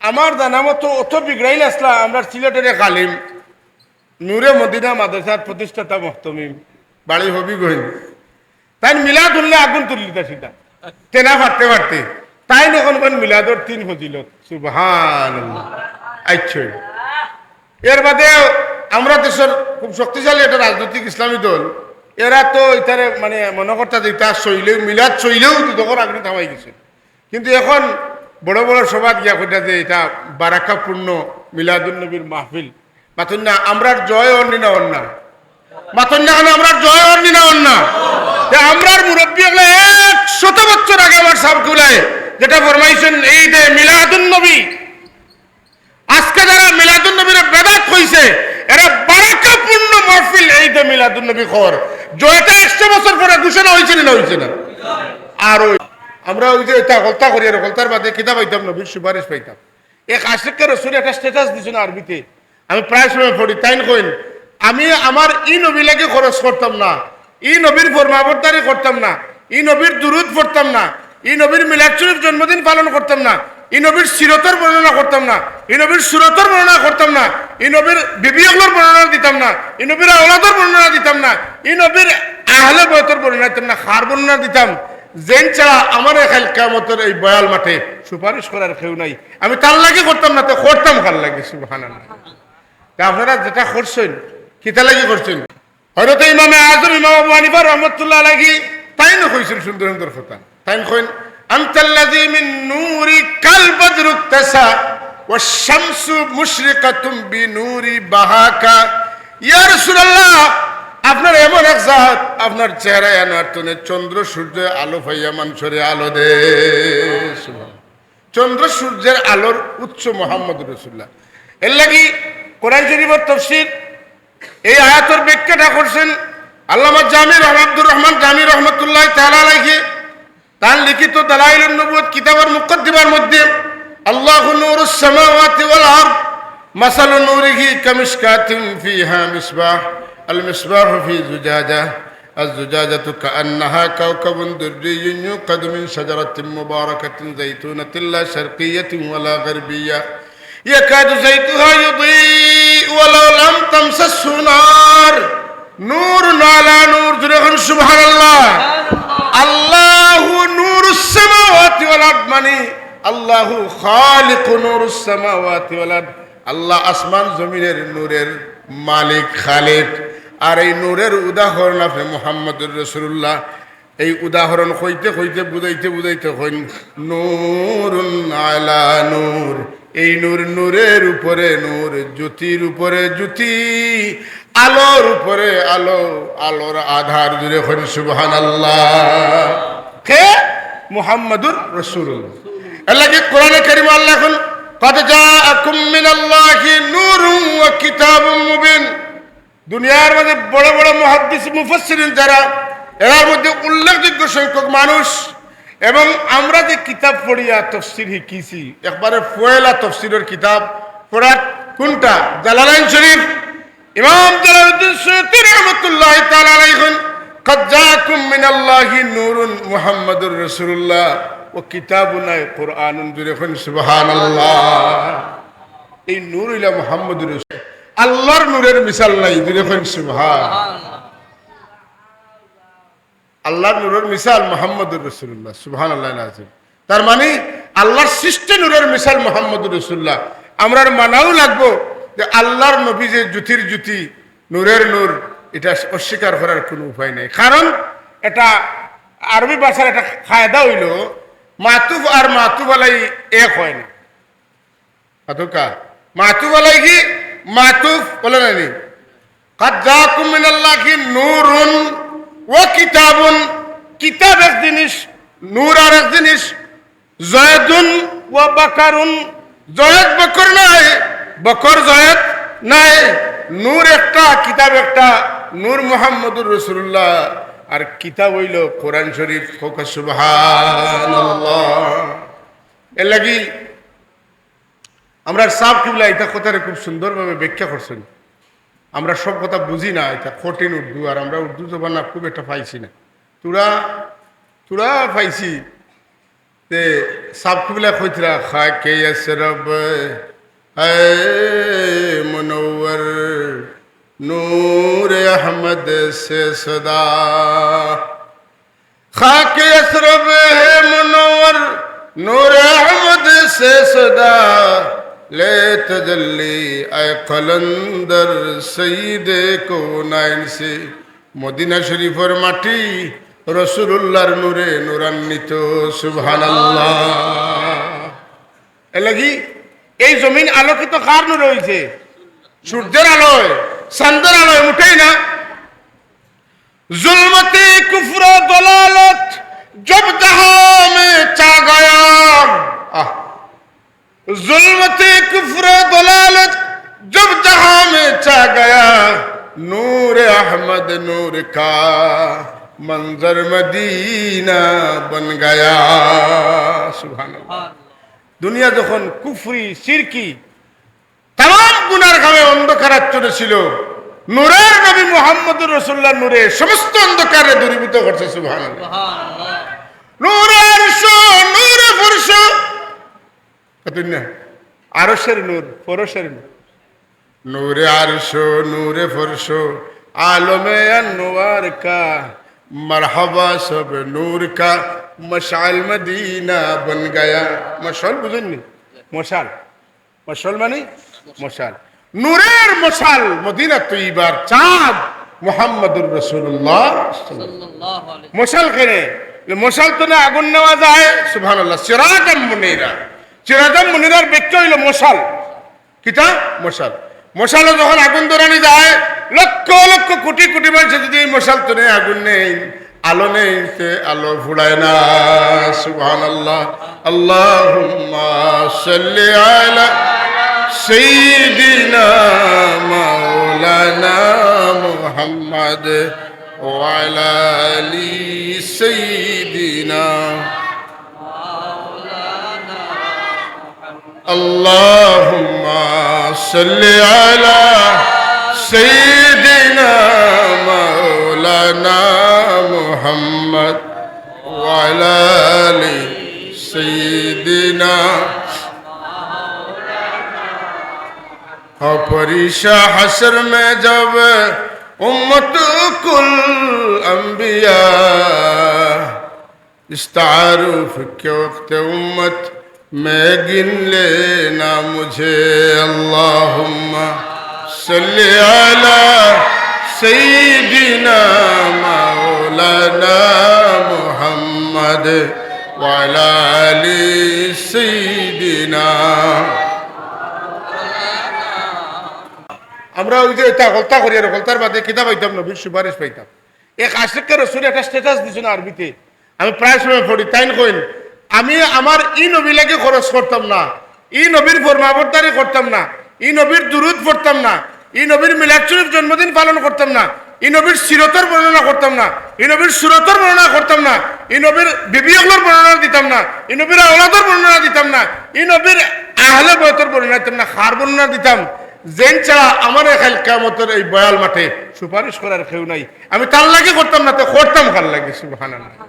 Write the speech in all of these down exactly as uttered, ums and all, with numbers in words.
আমার জানা মতো অত বিগড়াইল আছলা আমরার সিলেটর এক আলিম, নূরে মদিনা মাদ্রাসার প্রতিষ্ঠাতা মুহতমিম, বাড়ি হবিগঞ্জ। তাইন মিলাদ হুনলে আগুন তুলি দিতা সিধা। তেনা ফাটতে ফাটতে। তাইন অখন কইন মিলাদর তিন ফজিলত। সুবহানাল্লাহ। আচ্ছা। এর বাদে আমরা দেশর খুব শক্তিশালী একটা রাজনৈতিক ইসলামী দল, এরা তো ইতারে মানে মনো করতা যে ইতা সইলেও, মিলাদ সইলেও দুজখর আগুনে থামাই গেছে। কিন্তু এখন বড় বড় সভাত গিয়া কইতা যে ইতা বারাকাপূর্ণ মিলাদুন নবীর মাহফিল। মাতইন না, আমরার জয় অর নি না অর না? মাতইন না কেনে, আমরার জয় অর নি না অর না? তে আমরার মুরব্বি অকলে একশত বছর আগে আমার সাব কিবলায় যেটা ফরমাইছইন, এই যে মিলাদুন নবী, আজকে যারা মিলাদুন নবীরে বেদাত কইছে, এরা বারাকাপূর্ণ মাহফিল এই যে মিলাদুন নবী কর। জয়টা একশো বছর পরে ঘোষণা হইছে না, না হইছে না? আর ওই আমরা ওই যে এটা হলতা করি, আর হলতার বাদে কিতা পাইতাম? নবীর সুপারিশ পাইতাম। এক আশিকে রসুল একটা স্ট্যাটাস দিছইন আরবিতে, আমি প্রায় সময় পড়ি, তাইন কইন, "আমি আমার ই নবী লাগি খরচ করতাম না, ই নবীর ফরমাবরদারি করতাম না, ই নবীর দুরুদ পড়তাম না, ই নবীর মিলাদ শরীফ জন্মদিন পালন করতাম না, ই নবীর সিরতর বর্ণনা করতাম না, ই নবীর সুরতর বর্ণনা করতাম না, ই নবীর বিবি অকলর বর্ণনা দিতাম না, ই নবীর আওলাদর বর্ণনা দিতাম না, ই নবীর আহলে বয়তর বর্ণনা দিতাম না, কার বর্ণনা দিতাম? যেইন ছাড়া আমার কাইল কিয়ামতর এই বয়াল মাঠে সুপারিশ করার কেউ নাই। আমি তার লাগি করতাম না, তে করতাম কার লাগি?" সুবহানাল্লাহ। তে আপনারা যেটা করছইন, কিতা লাগি করছইন? হযরত ইমামে আজম ইমাম আবু হানিফা রহমতুল্লাহ আলাইহি তাইনও কইছইন সুন্দর সুন্দর কথা। তাইন কইন, "আনতাল্লাযী মিন নূরিকাল বাদরু ইকতাসা ওয়াশ শামসু মুশরিকাতুম বিনূরি বাহাকা।" ইয়া রাসূলুল্লাহ, আপনার এমন এক জাত, আপনার চেহারা আনোয়ার তনে চন্দ্র সূর্য আলো পাইয়া মানষরে আলো দে। সুবহানাল্লাহ। চন্দ্র সূর্যের আলোর উৎস মোহাম্মদ রসুল্লাহ। এর লাগি কোরআন শরীফের তফসির, এই আয়াতর ব্যাখ্যাটা করছেন আল্লামা জামি রহমান, আব্দুর রহমান জামি রহমতুল্লাহ তাআলা আলাইহি। তার লিখিত দালাইলুন নবুয়ত কিতাবের মুকদ্দিমার মধ্যে, "আল্লাহু নূরুস সামাওয়াতি ওয়াল আরদ, মাসালু নূরিহি কামিশকাতিন ফিহা মিসবাহ, আল মিসবাহু ফি জুজাজাহ, আজ জুজাজাতু কাআন্নাহা কাওকাবুন দুররিয়্যুন ইউকাদু মিন শাজারাতিন মুবারাকাতিন যাইতুনাতিন লা শারকিয়্যাতিন ওয়ালা গারবিয়্যা, ইয়াকাদু যাইতুহা ইউদিউ ওয়ালাউ লাম তামসাসহু নার।" নূর আলা নূর, জোরে কইন সুবহানাল্লাহ। আল্লাহু নূরুস সামাওয়াতি ওয়াল আরদ, মানে আল্লাহু খালিকু নূরুস সামাওয়াতি ওয়াল আরদ, আল্লাহ আসমান জমিনের নূরের মালিক, খালিক। আর এই নূরের উদাহরণ আপনি মুহাম্মদুর রাসূলুল্লাহ। এই উদাহরণ কইতে কইতে বুঝাইতে বুঝাইতে কইন, "নূরুন আলা নূর।" এই নূর নূরের উপরে নূর, জ্যোতির উপরে জ্যোতি, আলোর উপরে আলো, আলোর আধার। জোরে কইন সুবহানাল্লাহ। কে? মুহাম্মাদুর রাসূলুল্লাহ। এর লাগি কোরআনে কারিমো আল্লায় কইন, "কদ জাআকুম মিনাল্লাহি নূরুন ওয়া কিতাবুম মুবিন।" দুনিয়ার মাঝে বড় বড় মুহাদ্দিস মুফাসসিরিন যারা, এরার মধ্যে উল্লেখযোগ্য সংখ্যক মানুষ, এবং আমরা যে কিতাব পড়িয়া তফসির শিখিছি, একবারে পয়লা তফসিরের কিতাব পড়ার কোনটা? জালালাইন শরীফ। ইমাম জালালউদ্দিন সুয়ুতী রহমতুল্লাহ তাআলা আলাইহি কইন, "কদ জাআকুম মিনাল্লাহি নূরুন মুহাম্মাদুর রাসূলুল্লাহ ওয়া কিতাবুন আই কুরআনুন।" জোরে কইন সুবহানাল্লাহ। এই নূর অইলা মুহাম্মাদুর রাসূল। আল্লাহর নূরের মিসাল নাই, জোরে কইন সুবহান। আল্লাহর নূরের মিসাল মুহাম্মাদুর রাসূলুল্লাহ, সুবহানাল্লাহিল আযীম। তার মানে আল্লাহর সৃষ্টি নূরের মিসাল মুহাম্মাদুর রাসূলুল্লাহ। আমরার মানাও লাগবো যে আল্লাহর নবী যে জ্যোতির জ্যোতি, নূরের নূর, এটা অস্বীকার করার কোনো উপায় নাই। কারণ এটা আরবি ভাষার একটা কায়দা অইলো, মাতুফ আর মাতুফ আলাই এক হয় না। মাতুফ কা? মাতুফ আলাইহি, মাতুফ বলে না নি? "কদ জাআকুম মিনাল্লাহি নূরুন ওয়া কিতাবুন।" কিতাব এক জিনিস, নূর আর এক জিনিস। "জয়দুন ওয়া বাকারুন।" জয়দ বকর নাই, বকর জয়দ নাই। নূর একটা, কিতাব একটা। নূর মুহাম্মাদুর রাসূলুল্লাহ, আর কিতাব অইলো কোরআন শরীফ। কউক্কা সুবহানাল্লাহ। এর লাগি আমরার সাব কিবলা ইতা কথারে খুব সুন্দরভাবে ব্যাখ্যা করছেন। আমরা সব কথা বুঝি না, ইতা কঠিন উর্দু, আর আমরা উর্দু জবানা খুব একটা পাইছি না, থুড়া থুড়া পাইছি। তে সাব কিবলা কইতরা, "খাকে ইসরব হে মুনওয়ার, নূর আহমদ সে সদা।" খাকে ইসরব হে মুনওয়ার, নূর আহমদ সে সদা, লে তজল্লি এ কলন্দর সৈয়দে কৌনাইন সে। মদিনা শরীফর মাটি রসুলুল্লাহর নূরে নূরান্বিত। সুবহানাল্লাহ। এর লাগি এই জমিন আলোকিত কার নূরে অইছে? সূর্যের আলোয়, চান্দর আলোয়, মুটেই না। জুলমতে কুফর ও দলালত জব জাহাঁ মে ছা গায়া। আহ। জুলমতে কুফর ও দলালত জব জাহাঁ মে ছা গায়া, নূর আহমদ নূর কা মঞ্জর মদিনা বন গায়া। সুবহানাল্লাহ। দুনিয়া যখন কুফরি, শিরকি, তামাম গুনার কামে অন্ধকারাচ্ছন্ন ছিল, নূরের নবী মুহাম্মদুর রাসূলুল্লাহর নূরে সমস্ত অন্ধকাররে দূরীভূত করছে। সুবহানাল্লাহ। নূরে আরশ, নূরে ফরশ, কতদিন না? আরশের নূর, ফরশের নূর। নূরে আরশ, নূরে ফরশ, আলমে আনোয়ার কা, মারহাবা সব নূর কা, মশাল মদিনা বন গায়া। মশাল বুঝেননি? মশাল। মশাল মানে? মশাল। নূরের মশাল, মদিনা তৈবার চাঁদ মুহাম্মদুর রাসূলুল্লাহ। মশাল কেনে? মশাল তো না আগুন নেওয়া যায়। সুবহানাল্লাহ। সিরাজাম মুনিরা। সিরাজাম মুনিরার ব্যাখ্যা অইলো মশাল। কিতা? মশাল। মশালো যখন আগুন ধরানি যায়, লক্ষ লক্ষ কোটি কোটি মানুষ যদি এই মশাল তনে আগুন নেইন, আলো নেইন, তে আলো ফুড়ায় না। সুবহানাল্লাহ। আল্লাহুম্মা সাল্লি আলা সাইয়্যিদিনা মাওলানা মুহাম্মদ ওয়া আলা আলি সাইয়্যিদিনা। اللهم صل على سيدنا مولانا محمد وعلى آل سيدنا। اور پریشا حشر میں جب امت کل انبیاء، اس تعارف کے وقت امت میں گن لینا مجھے۔ اللهم صل على سيدنا مولانا محمد وعلى آل سيدنا۔ আমরা ওই যে এটা হলতা করি আর হলতার বাদে কিতা পাইতাম? নবীর সুপারিশ পাইতাম। এক আশিকে রসুল একটা স্ট্যাটাস দিছইন আরবিতে, আমি প্রায় সময় পড়ি, তাইন কইন, "আমি আমার ই নবীর লাগি খরচ করতাম না, ই নবীর ফরমাবরদারি করতাম না, ই নবীর দুরুদ পড়তাম না, ই নবীর মিলাদ শরীফ জন্মদিন পালন করতাম না, ই নবীর সিরতর বর্ণনা করতাম না, ই নবীর সুরতর বর্ণনা করতাম না, ই নবীর বিবি অকলর বর্ণনা দিতাম না, ই নবীর আওলাদর বর্ণনা দিতাম না, ই নবীর আহলে বয়তর বর্ণনা দিতাম না, কার বর্ণনা দিতাম? যেইন ছাড়া আমারে কাইল কিয়ামতর এই বয়াল মাঠে সুপারিশ করার কেউ নাই।" আমি তার লাগি করতাম না, তে করতাম কার লাগি? সুবহানাল্লাহ।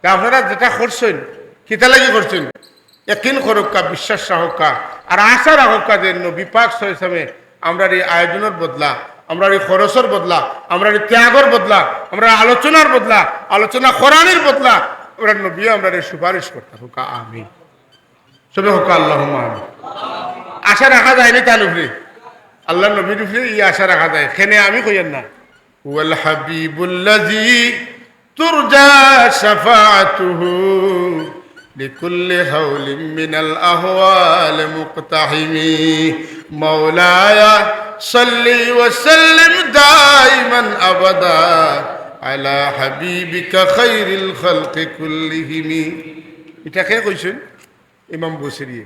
তে আপনারা যেটা করছইন, কিতা লাগি করছইন? ইয়াকিন করউক্কা, বিশ্বাস রাখউক্কা, আর আশা রাখউক্কা যে নবী পাক সাল্লাল্লাহু আলাইহি ওয়াসাল্লামে আমরার এই আয়োজনর বদলা, আমরার এই খরচর বদলা, আমরার এই ত্যাগর বদলা, আমরার আলোচনার বদলা, আলোচনা করানির বদলা, আমরার নবীয়ে আমরারে সুপারিশ করতা। কউক্কা আমিন। সবে কউক্কা আল্লাহুম্মা আমিন। আশা রাখা যায়নি তান উপরে? আল্লাহর নবীর উপরে ই আশা রাখা যায়। কেনে আমি কইয়ার না। هو الحبيب الذي ترجى شفاعته لكل هول من الأهوال مقتحم. مولاي صل وسلم دائما أبدا على حبيبك خير الخلق كلهم. ইটা কে কইছইন? ইমাম বুসিরিয়ে।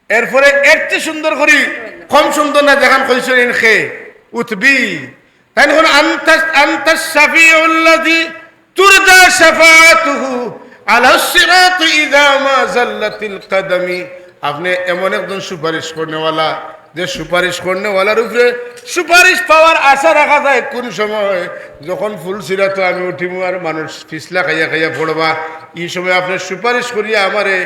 এরপরে এর চেয়ে সুন্দর করি, কম সুন্দর না, যেখান কইছইন ইন কে উতবি। তাইন কইন, "আনতা, আনতা শাফিউল্লাযী তুরজা শাফাআতুহু আলা সিরাতি ইযা মা জাল্লাতিল কাদামি।" আপনে এমন একজন সুপারিশ করনেওয়ালা, যে সুপারিশ করনেওয়ালার উপরে সুপারিশ পাওয়ার আশা রাখা যায় কোন সময়? যখন ফুলসিরাতো আমি উঠিমু আর মানুষ পিছলা খাইয়া খাইয়া পড়বা, ই সময় আপনে সুপারিশ করিয়া আমারে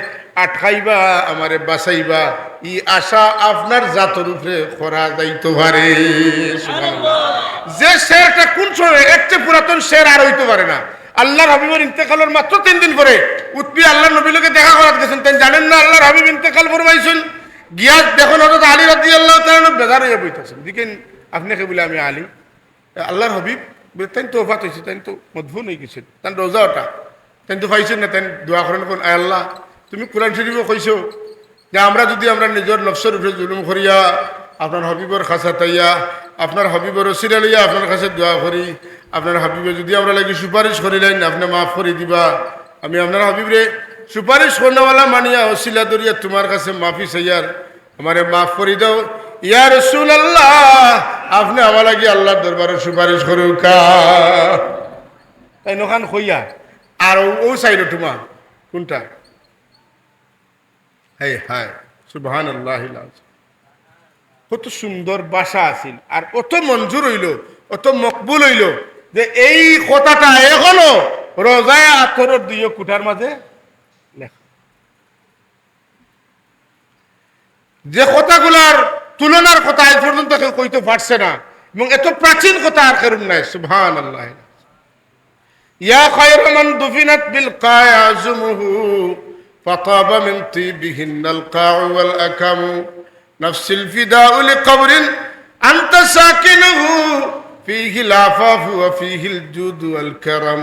আটকাইবা, আমারে বাঁচাইবা, ই আশা আপনার জাতর উপরে করা যাইতো পারে। সুবহানাল্লাহ। যে শেরটা কোন সময়, এর চেয়ে পুরাতন শের আর অইতো পারে না। আল্লাহর হাবিবর ইন্তেকালর মাত্র তিন দিন পরে উতবি আল্লাহর নবীর লগে দেখা করাত গেছইন, তাইন জানইন না আল্লাহর হাবিব ইন্তেকাল ফরমাইছইন? গিয়া দেখইন হযরত আলী রাদিয়াল্লাহু তাআলা আনহু বেজার অইয়া বইতাছইন, দেখইন আপনে কে? বলে, "আমি আলী।" "আল্লাহর হাবিব?" বলে, "তাইন তো ওফাত অইছে, তাইন তো মদফুন অই গেছইন, তান রওজা ওটা, তাইন তো পাইছইন না।" তাইন দোয়া করইন, কইন, "আয় আল্লাহ, তুমি কোরআন শরীফো কইছো যে আমরা যুদি আমরার নিজর নফসর উপরে জুলুম করিয়া আপনার হাবিবর কাছে তাইয়া আপনার হাবিবর উসিলা লইয়া আপনার কাছে দোয়া করি, আপনার হাবিবে যুদি আমরার লাগি সুপারিশ করিলাইন, আপনে মাফ করি দিবা। আমি আপনার হাবিবরে সুপারিশ করনেওয়ালা মানিয়া উসিলা ধরিয়া তুমার কাছে মাফি চাইয়ার, আমারে মাফ করি দেও। ইয়া রাসূলুল্লাহ, আপনে আমার লাগি আল্লাহর দরবারো সুপারিশ করউক্কা।" তাইন অখান কইয়া আর অউ, অউ সাইডো তুমার কোনটা? হায় হায়, সুবহানাল্লাহিল আযীম। কত সুন্দর ভাষা আছিল, আর অত মঞ্জুর অইলো, অত মকবুল অইলো যে এই কথাটা এখনো রওজায়ে আতহারর দুইও কুঠার মাঝে লেখা। যে কথাগুলার তুলনার কথা আজ পর্যন্ত কেউ কইতো পারছে না, এবং এত প্রাচীন কথা আর কেউর নাই। সুবহানাল্লাহ। يا خير من دفنت بالقاع عظمه، فطاب من طيبهن القاع والأكم. نفسي الفداء لقبر أنت ساكنه، فيه العفاف وفيه الجود والكرم.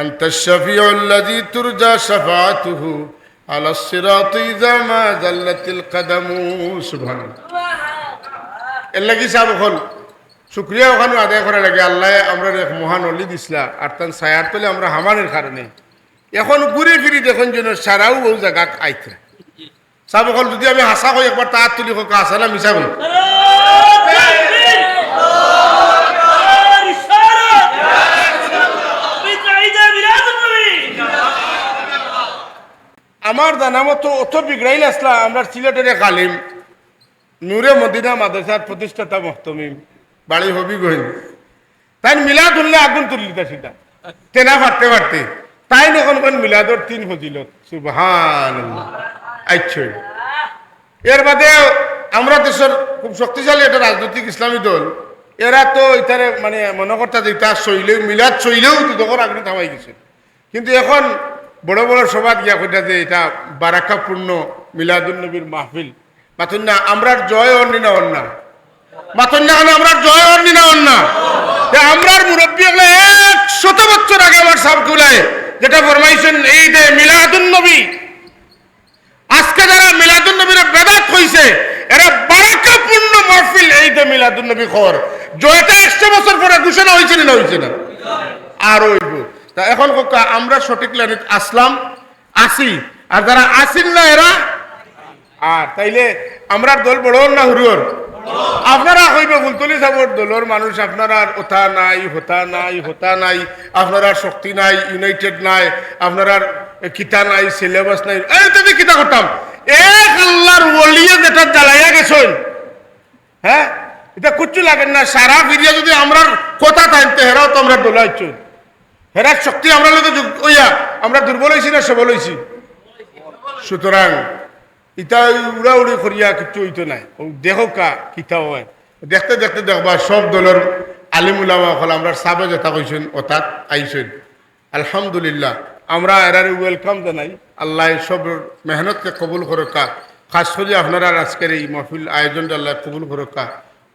أنت الشفيع الذي ترجى شفاعته على الصراط إذا ما زلت القدم. সুবহানাল্লাহ। এর লাগি সাব অকল শুকরিয়া অখানো আদায় করা লাগে। আল্লায় আমরারে এক মহান অলি দিছলা, আর তান ছায়ার তলে আমরা হামানির কারণে এখন ঘুরি ফিরি দেখইন যেন সারাউ অউ জাগাত আইতরা। সাব অকল, যুদি আমি হাছা কই, একবার তে আত তুলি কউক্কা, হাছা না মিছা কই? আমার জানা মতো অত বিগড়াইল আছলা আমরার সিলেটর এক আলিম, নূরে মদিনা মাদ্রাসার প্রতিষ্ঠাতা মুহতমিম, বাড়ি হবিগঞ্জ। তাইন মিলাদ হুনলে আগুন তুলিলিতা সিধা, তেনা ফাটতে ফাটতে। তাইন অখন কইন মিলাদর তিন ফজিলত। সুবহানাল্লাহ। আইচ্ছা, এর বাদে আমরা দেশর খুব শক্তিশালী একটা রাজনৈতিক ইসলামী দল, এরা তো ইতারে মানে মনো করতা যে ইতা সইলেউ, মিলাদ সইলেউ দুজখর আগুনে থামাই গেছে। কিন্তু এখন বড় বড় সভাত গিয়া কইতা যে ইটা বারাকাপূর্ণ মিলাদুন নবীর মাহফিল। মাতইন না, আমরার জয় অর নি না অর না? মাতইন না কেনে, আমরার জয় অর নি না অর না? তে আমরার মুরব্বি অকলে একশত বছর আগে আমার সাব কিবলায় যেটা ফরমাইছইন, ঈদে মিলাদুন নবী, আজকে যারা মিলাদুন নবীরে বেদাত কইছে, এরা বারাকাপূর্ণ মাহফিল ঈদে মিলাদুন নবী কর। জয়টা একশো বছর পরে ঘোষণা অইছে নি না অইছে না? আর অইবো। তে এখন কউক্কা, আমরা সঠিক লাইনত আছলাম, আছি, আর যারা আছইন না এরা আর। তাইলে আমরার দল বড় অর না হুরু অর? আপনারা কইবা ফুলতলি সাবর দলর মানুষ, আপনারার অতা নাই, হতা নাই, হতা নাই, আপনারার শক্তি নাই, united নাই, আপনারার কিতা নাই, syllabus নাই। এই তুমি কিতা করতাম? এক আল্লাহর ওলিয়ে যেটা জ্বালাইয়া গেছইন, হ্যাঁ, ইটা কুচ্ছু লাগের না। সারা ফিরিয়া যুদি আমরার কথা থাকতে, হেরাও তো আমরার দলে আইছইন। হেরার শক্তি আমরার লগে যুগ অইয়া আমরা দুর্বল অইছি না সবল অইছি? সুতরাং ইতা অউ উড়াউড়ি করিয়া কিচ্ছু অইতো নায়। অউ দেখউক্কা কিতা অয়, দেখতে দেখতে দেখবা সব দলর আলিম উলামা অকল আমরার সাবে যেটা কইছইন অতাত আইছইন। আলহামদুলিল্লাহ, আমরা এরারে welcome জানাই। আল্লায় সবর মেহনতরে কবুল করউক্কা। খাস করি আপনারার আজকের এই মাহফিল আয়োজনরে আল্লায় কবুল করউক্কা।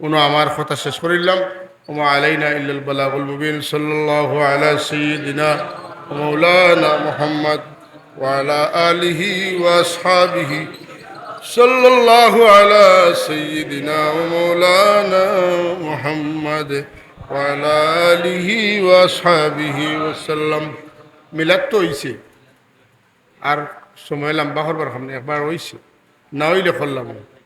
অনো আমার কথা শেষ করিলাম। وما علينا إلا البلاغ المبين. صلى الله على سيدنا ومولانا محمد وعلى آله وأصحابه. صلى الله على سيدنا ومولانا محمد وعلى آله وأصحابه وسلم. মিলাদ তো অইছে, আর সময় লম্বা করবার কাম নাই, একবার অইছে, না অইলে করলাম না।